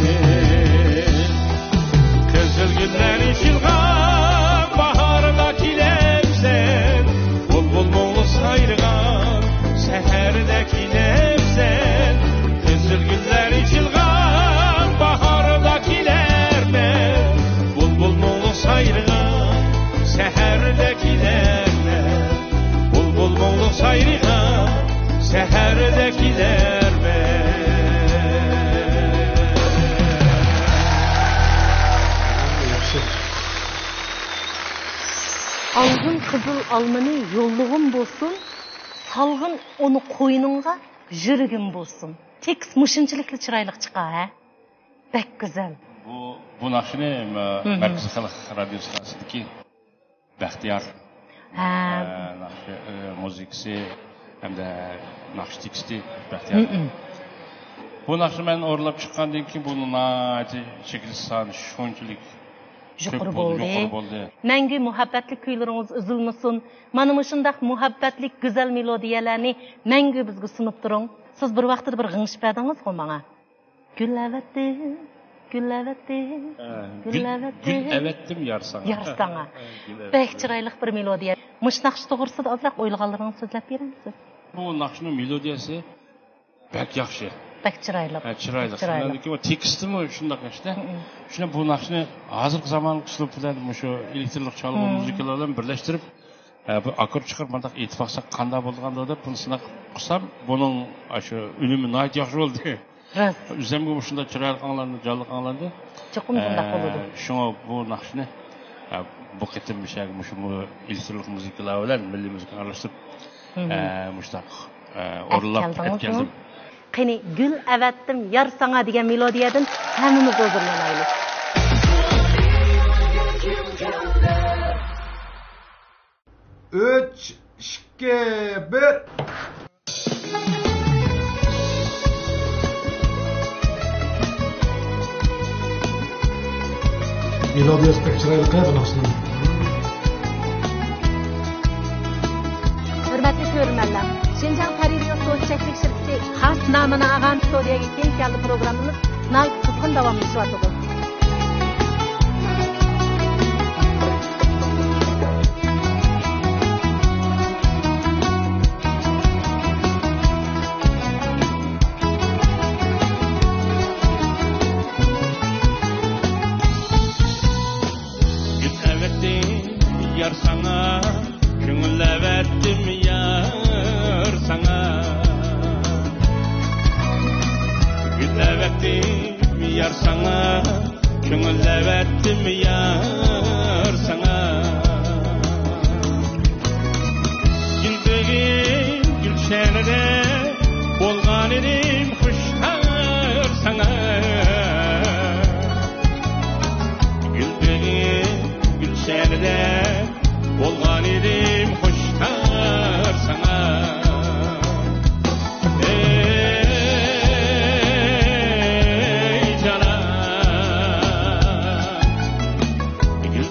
قىزىل گۈللەر ئېچىلغان باھاردا كېلەمسەن، بۇلبۇل مۇڭلۇق سايرىغان سەھەردە كېلەمسەن. قىزىل گۈللەر ئېچىلغان باھاردا كېلەرمەن، بۇلبۇل مۇڭلۇق سايرىغان سەھەردە كېلەرمەن. بۇلبۇل مۇڭلۇق سايرىغان سەھەردە كېلەرمەن. ياخشى. ئالغىن قىزىل ئالمىنى يوللىغىن بولسۇن، سالغىن ئۇنى قوينۇڭغا، يۈرىكىم بولسۇن. تېكىست مۇشۇنچىلىكلا چىرايلىق چىقا، ھە؟ بەك گۈزەل. بۇ، بۇ ناخشىنى، مە-، مەركىزىي خەلق رادىيوسى ئىستانسىسىدىكى بەختىيار. ھە. ئە، ناخشا، ئە، مۇزىكىسى ھەمدە ناخشا تېكىستى بەختىيار. بۇ ناخشىنى مەن ئورۇنلاپ چىققاندىن كېيىن بۇ ناھايىتى چېكىلىش سانى شۇنچىلىك يۇقىرى كۆپ بولدى، بولدى. يۇقىرى بولدى. مەڭگۈ مۇھەببەتلىك كۈيلىرىڭىز ئۈزۈلمىسۇن. مانا مۇشۇنداق مۇھەببەتلىك گۈزەل مېلودىيەلەرنى مەڭگۈ بىزگە سۇنۇپ تۇرۇڭ. سىز بىر ۋاقىتتا بىر غىڭشىپ بەردىڭىزغۇ ماڭا. گۈل ئەۋەتتىم، گۈل ئەۋەتتىم، ھە، گۈل گۈل، ئەۋەتتىم. گۈل ئەۋەتتىم يار ساڭا. يار ساڭا. ھە، گۈل ئەۋەتتىم. بەك چىرايلىق بىر مېلودىيە. مۇشۇ ناخشا توغرىسىدا ئازراق ئويلىغانلىرىڭىزنى سۆزلەپ بېرەمسىز؟ بۇ ناخشىنىڭ مېلودىيەسى بەك ياخشى. بەك چىرايلىق. ھە، چىرايلىق. بەك چىرايلىق. ئاندىن كېيىن تېكىستىمۇ شۇنداق ياخشىدا. شۇڭا بۇ ناخشىنى ھازىرقى زامان ئۇسلۇب بىلەن مۇشۇ ئېلېكترونلۇق چالغۇ مۇزىكىلار بىلەن بىرلەشتۈرۈپ، ھە، بىر ئاككورد چىقىرىپ مۇنداق ئېيتىپ باقساق قانداق بولىدىغاندۇ دەپ بۇنى سىناق قىلسام، بۇنىڭ ئاشۇ ئۈنۈمى ناھايىتى ياخشى بولدى. راست. ئۆزۈمگە مۇشۇنداق چىرايلىق ئاڭلاندى، جانلىق ئاڭلاندى. چوقۇم شۇنداق ئە، بولىدۇ. شۇڭا بۇ ناخشىنى، ئە، بۇ قېتىم مۇشۇ يەرگە مۇشۇ مۇ-، ئېلېكترونلۇق مۇزىكىلار بىلەن مىللىي مۇزىكىنى ئارىلاشتۇرۇپ، ئە، مۇشۇنداق، ئە، ئورۇنلاپ ئەپ كەلدىڭىزمۇ؟ كەلدىم. قېنى، گۈل ئەۋەتتىم يار ساڭا دېگەن مېلودىيەدىن ھەممىمىز ھۇزۇرلىنايلى. ئۈچ، ئىككى، بىر. مېلودىيەسى بەك چىرايلىق ھە بۇ ناخشىنىڭ. ھۆرمەتلىك كۆرۈرمەنلەر، شىنجاڭ تەربىيە سودا چەكلىك شىركىتى خاس نامىنى ئالغان سودىيەگە كېيىن كەلدى پروگراممىمىز ناھايىتى قىزغىن داۋاملىشىۋاتىدۇ. گۈل ئەۋەتتىم يار ساڭا، كۆڭۈل ئەۋەتتىم يار ساڭا. گۈل ئەۋەتتىم يار ساڭا، كۆڭۈل ئەۋەتتىم يار ساڭا. گۈل بېغىم گۈلشەنىدە بولغانىدىم خۇشتار ساڭا.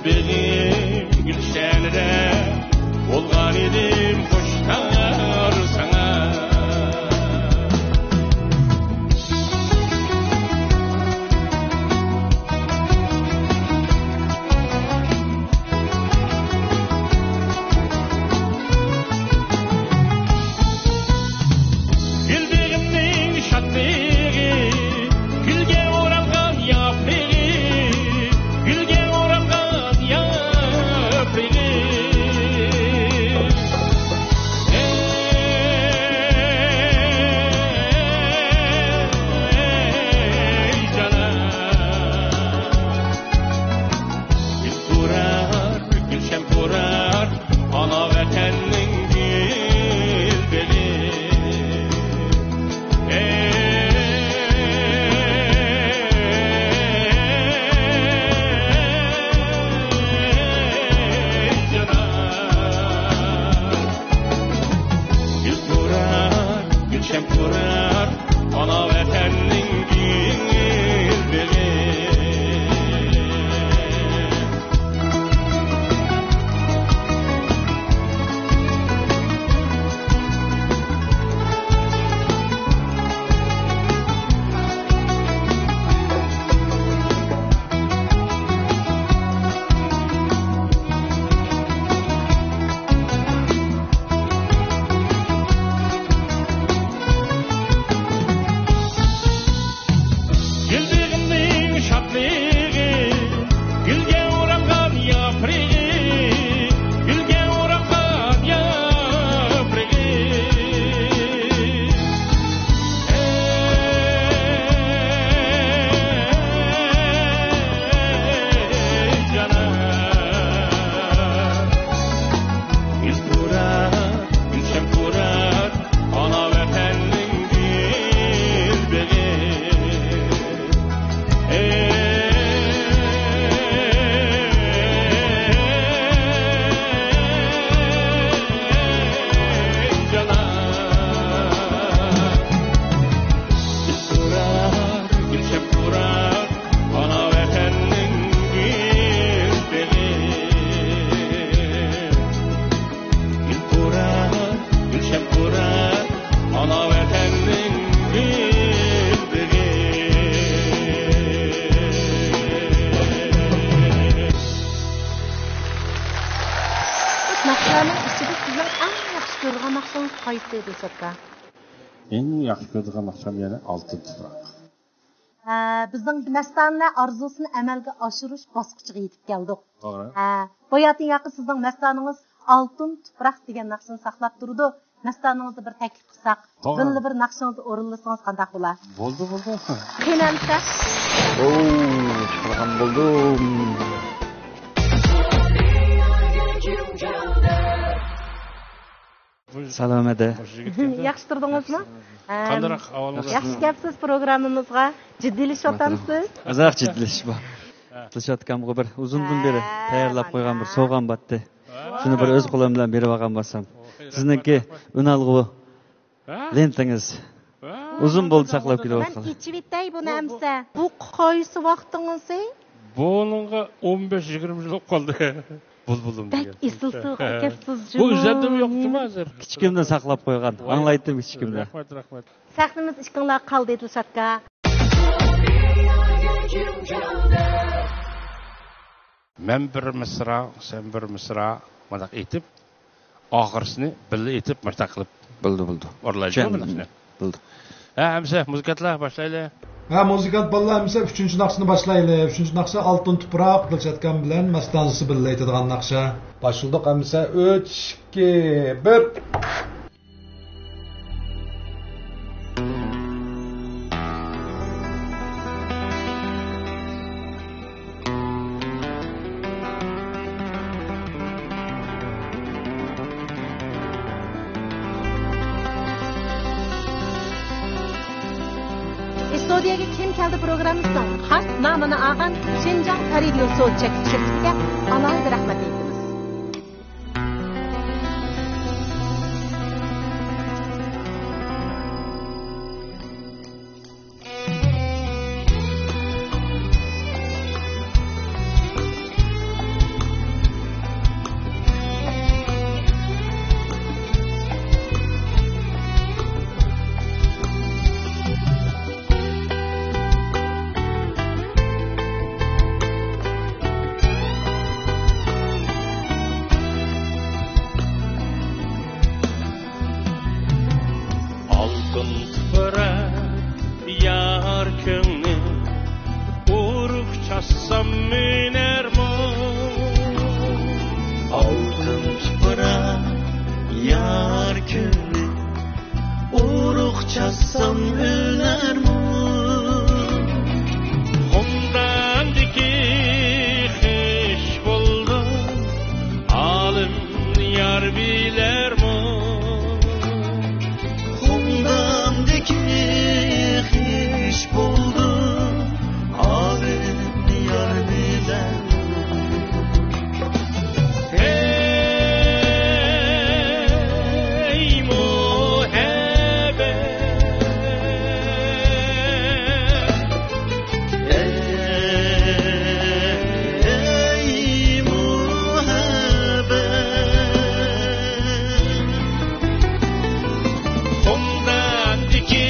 بېغىم گۈلشەنىدە بولغان ئىدىم خۇشتار ساڭا. گۈل بېغىمنىڭ شادلىقى، گۈلگە ئورالغان ياپرىقى، گۈلگە ئورالغان ياپرىقى. ئەي جانان، گۈل پۇرار، گۈلشەن پۇرار، ئانا ۋەتەننىڭ گۈل بېغى. ئەي جانان، گۈل پۇرار، گۈلشەن پۇرار، ئانا ۋەتەننىڭ گۈل بېغى. گۈل بېغىمنىڭ شادلىقى، گۈلگە ئورالغان ياپرىقى، گۈلگە ئورالغان ياپرىقى. ئەي جانان، گۈل پۇرار، گۈلشەن پۇرار، ئانا ۋەتەننىڭ گۈل بېغى. ئەي جانان، گۈل پۇرار، گۈلشەن پۇرار، ئانا ۋەتەننىڭ گۈل بېغى. گۈل پۇرار، گۈلشەن پۇرار، ئانا ۋەتەننىڭ گۈل بېغى. ناخشىلارنىڭ ئىچىدە سىزنىڭ ئەڭ ياخشى كۆرىدىغان ناخشىڭىز قايسى، دىلشات ئاكا؟ ئەڭ ياخشى كۆرىدىغان ناخشام يەنە ئالتۇن تۇپراق. ھە، بىزنىڭ مەستانىلەر ئارزۇسىنى ئەمەلگە ئاشۇرۇش باسقۇچىغا يېتىپ كەلدۇق. توغرا. ھە، باياتىن ياقى سىزنىڭ مەستانىڭىز ئالتۇن تۇپراق دېگەن ناخشىنى ساقلاپ تۇرىدۇ. مەستانىڭىزنى بىر تەكلىپ قىلساق، توغرا، بىللە بىر ناخشىڭىزنى ئورۇنلىسىڭىز قانداق بولا؟ بولدى، بولدى. قېنى ئەمىسە. ئوو، چىقارغان بولدۇم. سالامەت. ياخشى تۇردىڭىزمۇ؟ ھە. قانداقراق ئەھۋالىڭىز؟ ياخشى كەپسىز پروگراممىمىزغا. جىددىيلىشىۋاتامسىز؟ ئازراق جىددىيلىشىش بار. دىلشات ئاكامغا بىر ئۇزۇندىن بېرى تەييارلاپ قويغان بىر سوۋغام بارتتى. شۇنى بىر ئۆز قولۇم بىلەن بېرىپ ئالغان بولسام. سىزنىڭكى ئۈنئالغۇ لېنتىڭىز. ئۇزۇن بولدى ساقلاپ كېلىۋاتقىلى. مەن ئېچىۋېتەي بۇنى ئەمسە. بۇ قايسى ۋاقتىڭىزى؟ بۇنىڭغا ئون بەش يىگىرمە يىل بولۇپ قالدى. بۇلبۇلۇم بەك دېگەن. ئېسىل سوۋغا ئەكەپسىز جۇمۇ. بۇ ئىزلەپتىمۇ يوقتىمۇ ھازىر؟ كىچىكىمدىن ساقلاپ قويغان. ۋاي، ئاڭلايتتىم كىچىكىمدە. رەھمەت، رەھمەت. سەھنىمىز ئىككىڭلار قالدى، دىلشاتكا. مەن بىر مىسرا، سەن بىر مىسرا، مۇنداق ئېيتىپ، ئاخىرسىنى بىللە ئېيتىپ، مۇشۇنداق قىلىپ بولدى، بولدى. ئورۇنلايلى، چۈشەندىم. بۇ ناخشىنى. بولدى. ھە، ئەمىسە، مۇزىكانتلار، باشلايلى. ھە، مۇزىكانت بالىلار، ئەمىسە ئۈچىنچى ناخشىنى باشلايلى. ئۈچىنچى ناخشا ئالتۇن تۇپراق، دىلشاتكام بىلەن مەستانىسى بىللە ئېيتىدىغان ناخشا. باشلىدۇق ئەمىسە، ئۈچ، ئىككى، بىر. ئىستۇدىيەگە كىم كەلدى پروگراممىسىنىڭ خاس نامىنى ئالغان شىنجاڭ تەرىدىئو سودا چەكلىك شىركىتىگە ئالاھىدە رەھمەت ئېيتىمىز. مىنەرمۇ؟ ئالتۇن تۇپراق يار كۆڭلى، ئۇرۇق چاچسام ئۈنەرمۇ؟ خۇمداندىكى خىش بولدۇم، ئالىم يار بىلەرمۇ؟ خۇمداندىكى خىش بولدۇم، ئالىم يار بىلەرمۇ؟ ھەي مۇھەببەت، ھەي مۇھەببەت، خۇمداندىكى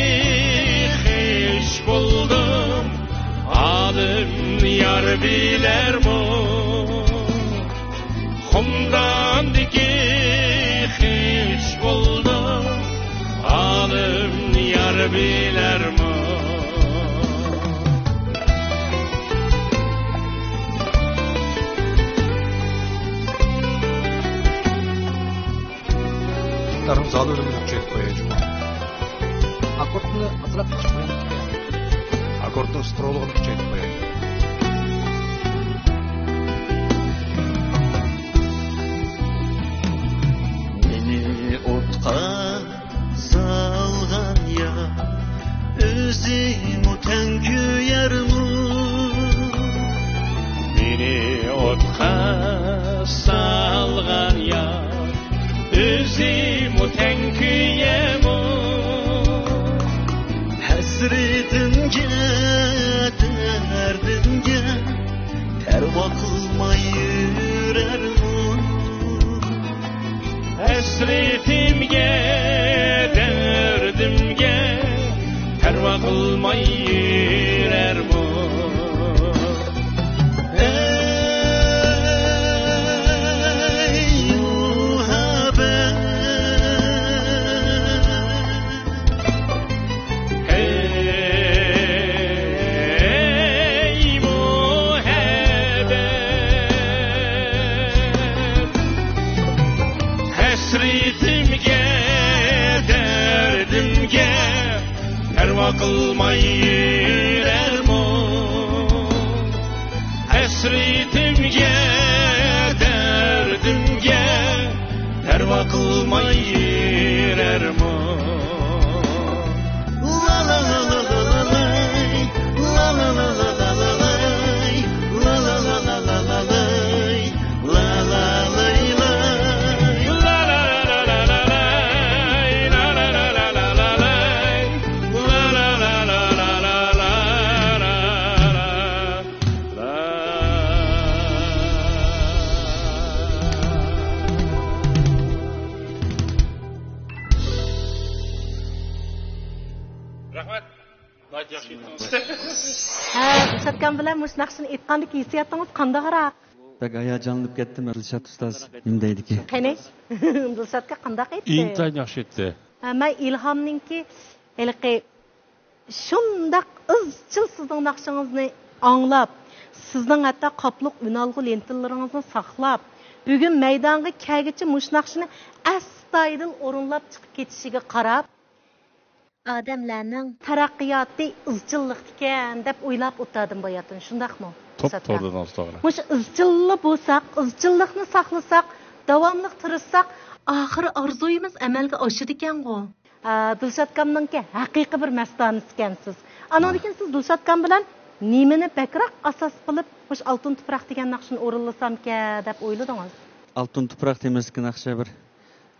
خىش بولدۇم، ئالىم يار بىلەرمۇ؟ خۇمداندىكى خىش بولدۇم، ئالىم يار بىلەرمۇ؟ دۇتارنىڭ زالى ئۈنۈمىنى كۈچەيتىپ قوياي جۇمۇ. ئاككوردنى ئازراق كۈچەيتىپ قوياي. ئاككوردنىڭ سترولىغىنى كۈچەيتىپ قوياي. مېنى ئوتقا سالغان يار، ئۆزىمۇ تەڭ كۆيەرمۇ؟ مېنى ئوتقا سالغان يار، ئۆزىمۇ تەڭ كۆيەرمۇ؟ ھەسرىتىمگە، دەردىمگە پەرۋا قىلماي يۈرەرمۇ؟ ھەسرىتىمگە، دەردىمگە پەرۋا قىلماي يۈرەرمۇ؟ ئەي مۇھەببەت، ئەي مۇھەببەت، ھەسرىتىمگە، دەردىمگە پەرۋا قىلماي يۈرەرمۇ؟ ھەسرىتىمگە، دەردىمگە پەرۋا قىلماي يۈرەرمۇ؟ رەھمەت. ناھايىتى ياخشى ئېيتتىڭىز. ھە، دىلشاتكام بىلەن مۇشۇ ناخشىنى ئېيتقاندىكى ھېسسىياتىڭىز قانداقراق؟ بەك ھاياجانلىنىپ كەتتىم، دىلشات ئۇستاز. نېمە دەيدىكى؟ قېنى؟ دىلشاتكا قانداق ئېيتتى؟ ئىنتايىن ياخشى ئېيتتى. ھە، مەن ئىلھامنىڭكى ھېلىقى شۇنداق ئىزچىل سىزنىڭ ناخشىڭىزنى ئاڭلاپ، سىزنىڭ ھەتتا قاپلىق ئۈنئالغۇ لېنتىلىرىڭىزنى ساقلاپ، بۈگۈن مەيدانغا كەلگۈچە مۇشۇ ناخشىنى ئەستايىدىل ئورۇنلاپ چىقىپ كېتىشىگە قاراپ، ئادەملەرنىڭ تەرەققىياتى ئىزچىللىقتىكەن دەپ ئويلاپ ئولتۇردۇم باياتىن، شۇنداقمۇ؟ توپ توغرا دېدىڭىز، توغرا. مۇشۇ ئىزچىللا بولساق، ئىزچىللىقنى ساقلىساق، داۋاملىق تىرىشساق، ئاخىرى ئارزۇيىمىز ئەمەلگە ئاشىدىكەنغۇ. ئە، دىلشاتكامنىڭكى ھەقىقىي بىر مەستانىسىكەنسىز. ئانىڭدىن كېيىن سىز دىلشاتكام بىلەن نېمىنى بەكرەك ئاساس قىلىپ، مۇشۇ ئالتۇن تۇپراق دېگەن ناخشىنى ئورۇنلىسامكەن دەپ ئويلىدىڭىز؟ ئالتۇن تۇپراق تېمىسىدىكى ناخشا بىر،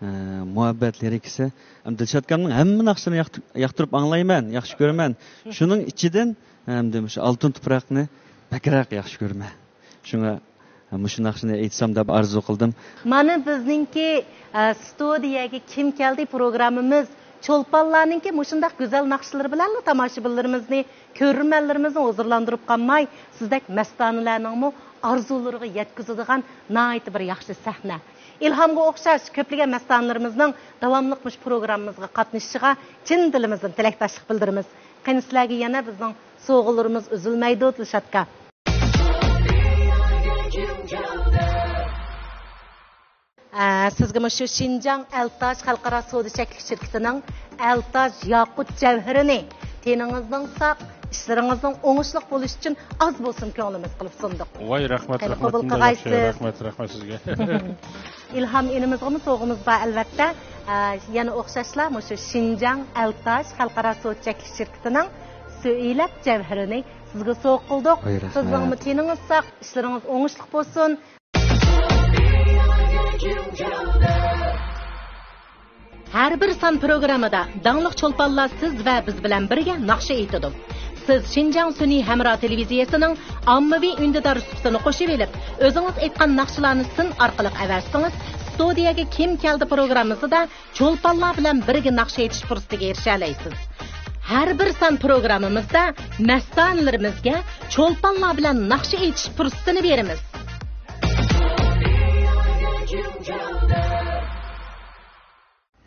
ئە، مۇھەببەت لىرىكىسى. ھەم دىلشاتكامنىڭ ھەممە ناخشىلىرىنى ياقتۇ-، ياقتۇرۇپ ئاڭلايمەن، ياخشى كۆرىمەن. شۇنىڭ ئىچىدىن، ئەمدى مۇشۇ ئالتۇن تۇپراقنى بەكرەك ياخشى كۆرىمەن. شۇڭا مۇشۇ ناخشىنى ئېيتسام دەپ ئارزۇ قىلدىم. مانا بىزنىڭكى، ئە، ستۇدىيەگە كىم كەلدى پروگراممىمىز چولپانلارنىڭكى مۇشۇنداق گۈزەل ناخشىلىرى بىلەنلا تاماشىبىنلىرىمىزنى، كۆرۈرمەنلىرىمىزنى ھۇزۇرلاندۇرۇپ قالماي، سىزدەك مەستانىلەرنىڭمۇ ئارزۇلىرىغا يەتكۈزىدىغان ناھايىتى بىر ياخشى سەھنە. ئىلھامغا ئوخشاش كۆپلىگەن مەستانىلىرىمىزنىڭ داۋاملىق مۇشۇ پروگراممىمىزغا قاتنىشىشىغا چىن دىلىمىزدىن تىلەكداشلىق بىلدۈرىمىز. قېنى سىلەرگە يەنە بىزنىڭ سوۋغىلىرىمىز ئۈزۈلمەيدۇ، دىلشاتكا. سىزگە مۇشۇ شىنجاڭ ئەلتاج خەلقئارا سودا چەكلىك شىركىتىنىڭ ئەلتاج ياقۇت جەۋھىرىنى تېنىڭىزنىڭ ساق، ئىشلىرىڭىزنىڭ ئوڭۇشلۇق بولۇشى ئۈچۈن ئاز بولسىمۇ كۆڭلىمىز قىلىپ سۇندۇق. ۋاي، رەھمەت، قېنى، رەھمەت، قوبۇل قىلغايسىز. رەھمەت، رەھمەت سىزگە. ئىلھام ئىنىمىزغىمۇ سوۋغىمىز بار، ئەلۋەتتە. ئە، يەنە ئوخشاشلا مۇشۇ شىنجاڭ ئەلتاج خەلقئارا سودا چەكلىك شىركىتىنىڭ سۆيلەپ جەۋھىرىنى سىزگە سوۋغا قىلدۇق. ۋاي، رەھمەت. سىزنىڭمۇ تېنىڭىز ساق، ئىشلىرىڭىز ئوڭۇشلۇق بولسۇن. ھەر بىر سان پروگراممىدا داڭلىق چولپانلار سىز ۋە بىز بىلەن بىرگە ناخشا ئېيتىدۇ. سىز شىنجاڭ سۈنئىي ھەمراھ تېلېۋىزىيەسىنىڭ ئاممىۋى ئۈندىدار سۇپىسىنى قوشۇۋېلىپ، ئۆزىڭىز ئېيتقان ناخشىلارنى سىن ئارقىلىق ئەۋەتسىڭىز، ستۇدىيەگە كىم كەلدى پروگراممىسىدا چولپانلار بىلەن بىرگە ناخشا ئېيتىش پۇرسىتىگە ئېرىشەلەيسىز. ھەر بىر سان پروگراممىمىزدا مەستانىلىرىمىزگە چولپانلار بىلەن ناخشا ئېيتىش پۇرسىتىنى بېرىمىز.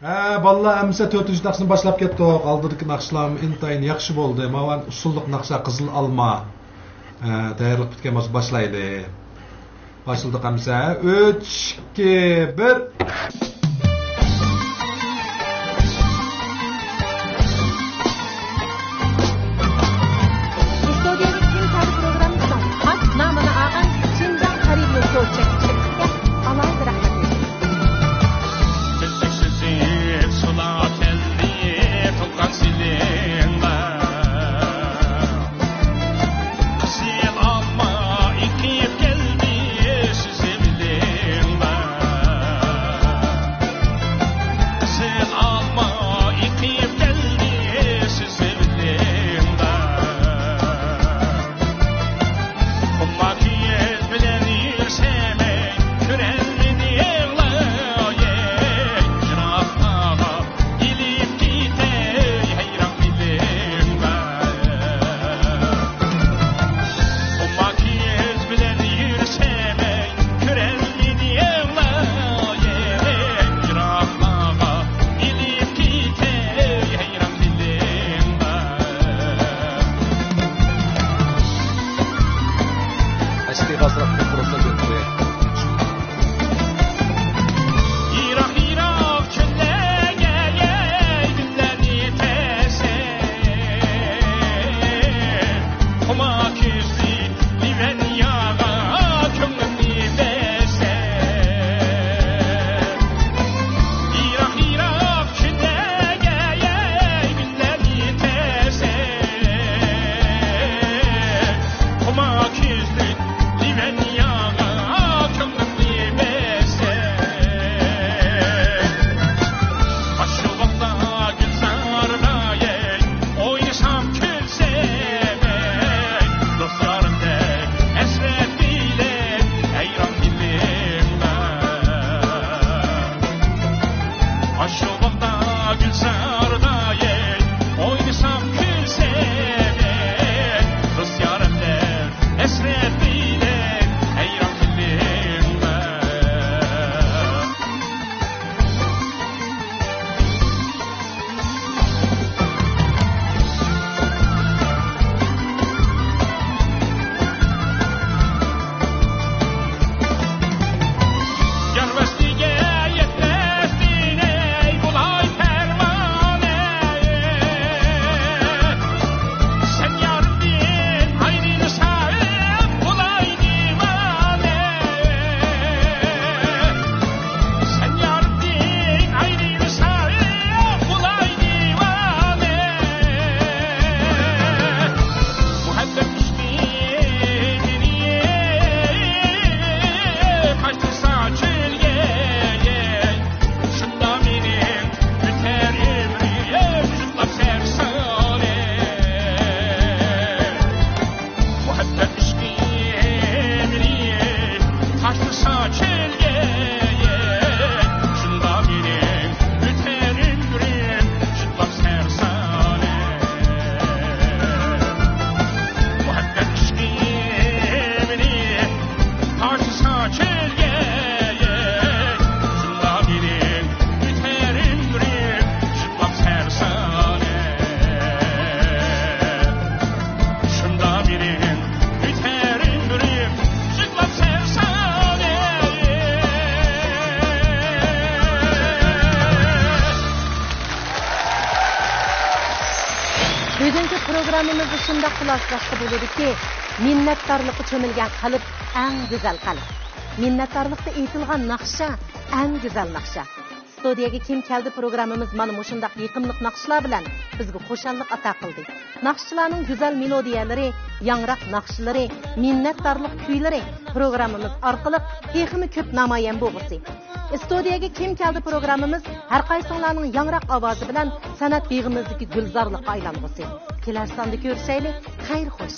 ھە، بالىلار، ئەمىسە تۆتىنچى ناخشىنى باشلاپ كەتتۇق. ئالدىدىكى ناخشىلارمۇ ئىنتايىن ياخشى بولدى. ماۋۇ ئۇسسۇللۇق ناخشا قىزىل ئالما. ھە، تەييارلىق پۈتكەن بولسا باشلايلى. باشلىدۇق ئەمىسە. ئۈچ، ئىككى، بىر. ئىستۇدىيەدىكى كىم كەلدى پروگراممىسىنىڭ خاس نامىنى ئالغان شىنجاڭ خەرىدى سودا چەكلىك شىركىتىگە ئالاھىدە رەھمەت ئېيتىمىز. تۈتۈك سۈزۈپ سۇلار كەلدى، تۇغقان سېلىڭلار. قىزىل ئالما ئېقىپ كەلدى، سۈزۈۋېلىڭلار. قىزىل ئالما ئېقىپ كەلدى، سۈزۈۋېلىڭلار. خۇمار كۆز بىلەن يۈرسەم، كۆرەلمىدىڭلار. يىراقلارغا ئېلىپ كېتەي ھەيران قېلىڭلار. ئوماق يۈز بىلەن يۈرسەم، كۆرەلمىدىڭلار. يىراقلارغا ئېلىپ كېتەي ھەيران قېلىڭلار. ئەسلى غازراق قۇرۇقلۇق ئۆتتى. يىراق، يىراق چۆللەرگە يەي گۈللەرنى تەرسەم، خۇمار كۆزلۈك لىۋانىياغا كۆڭلۈمنى بەرسەم. يىراق، يىراق چۆللەرگە يەي گۈللەرنى تەرسەم، خۇمار كۆزلۈك لىۋانىياغا كۆڭلۈمنى پروگراممىمىزنى شۇنداق خۇلاسىلاشقا بولىدۇكى، مىننەتدارلىققا چۆمۈلگەن قەلب ئەڭ گۈزەل قەلب. مىننەتدارلىقتا ئېيتىلغان ناخشا ئەڭ گۈزەل ناخشا. ستۇدىيەگە كىم كەلدى پروگراممىمىز مانا مۇشۇنداق يېقىملىق ناخشىلار بىلەن بىزگە خۇشاللىق ئاتا قىلدى. ناخشىچىلارنىڭ گۈزەل مېلودىيەلىرى، ياڭراق ناخشىلىرى، مىننەتدارلىق كۈيلىرى پروگراممىمىز ئارقىلىق تېخىمۇ كۆپ نامايان بولغۇسى. ستۇدىيەگە كىم كەلدى پروگراممىمىز ھەر قايسىڭلارنىڭ ياڭراق ئاۋازى بىلەن سەنئەت بېغىمىزدىكى گۈلزارلىققا ئايلانغۇسى. كېلەر ساندا كۆرۈشەيلى. خەير خوش.